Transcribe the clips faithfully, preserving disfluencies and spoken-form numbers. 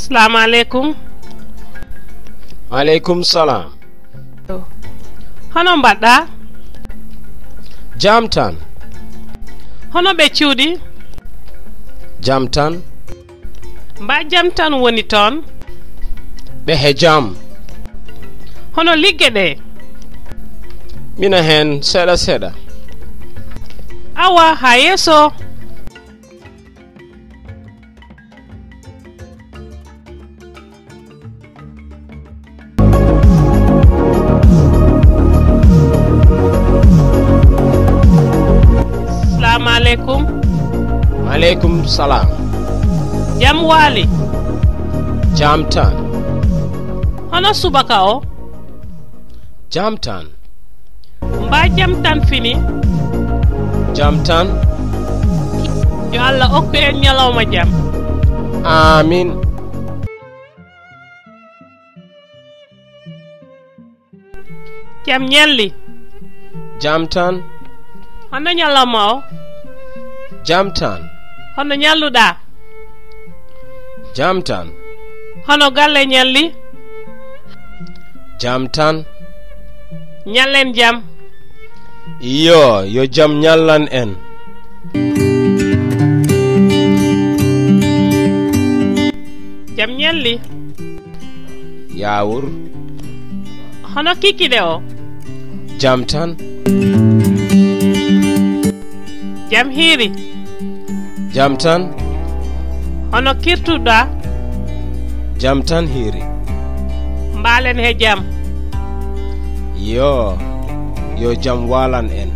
Salaamu aleykum. Aleykum salaam. Hono mbaɗɗaa? Jam tan. Hono ɓe cuuɗi? Jam tan. Mba jam tan woni toon? Ɓe he jam. Hono ligge ɗe? Mina heen seeɗa seeɗa. Awa, haa yeeso. Salaamu aleykum. Aleykum salaam. Jam waali? Jam tan. Hono subaka o? Jam tan. Mba jam tan fini? Jam tan. Yo Allah okku en ñalawma jam. Amin. Jam ñalli. Jam tan. Hono ñalawma o? Jam tan. Hono ñalluɗaa? Jam tan. Hono galle ñalli? Jam tan. Ñallen jam. Iyo, yo jam ñallan en. Jam ñalli. Yaawur. Hono kikiɗe o? Jam tan. Jam hiiri? Jam tan. Hono kirtuɗaa? Jam tan hiiri. Mbaalen he jam. Yo, yo jam waalan en.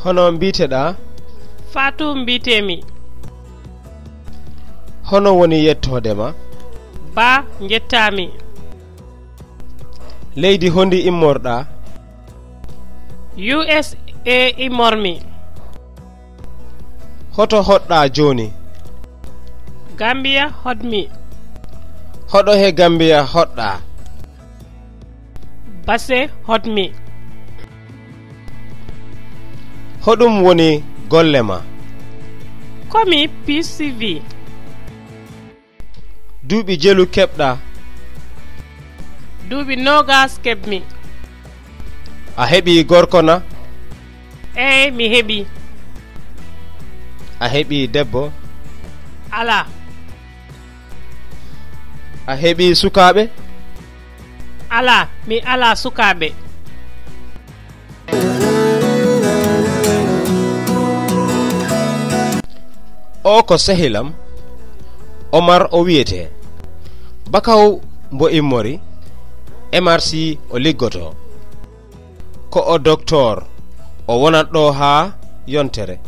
Hono mbiiteɗaa? Faatu mbiitemi. Hono woni yettoode ma? Ba, njettaami. Leydi hondi immorɗaa? U S A immormi. Hoto hoɗɗaa jooni? Gambiya hoɗmi. Hoɗo he Gambiya hoɗɗaa? Base hoɗmi. Hoɗum woni golle ma? Komi P C V. Duuɓi jelu keɓɗaa? Duuɓi noogas keɓmi. A heɓi gorko na? Eey, mi heɓi. A heɓi debbo? Alaa. A heɓi sukaaɓe? Alaa, mi alaa sukaaɓe. O ko sehilam, Omar o wiyetee. Bakaw mbo immori, M R C o liggotoo. Ko o doktoor, o wonat ɗo haa yontere.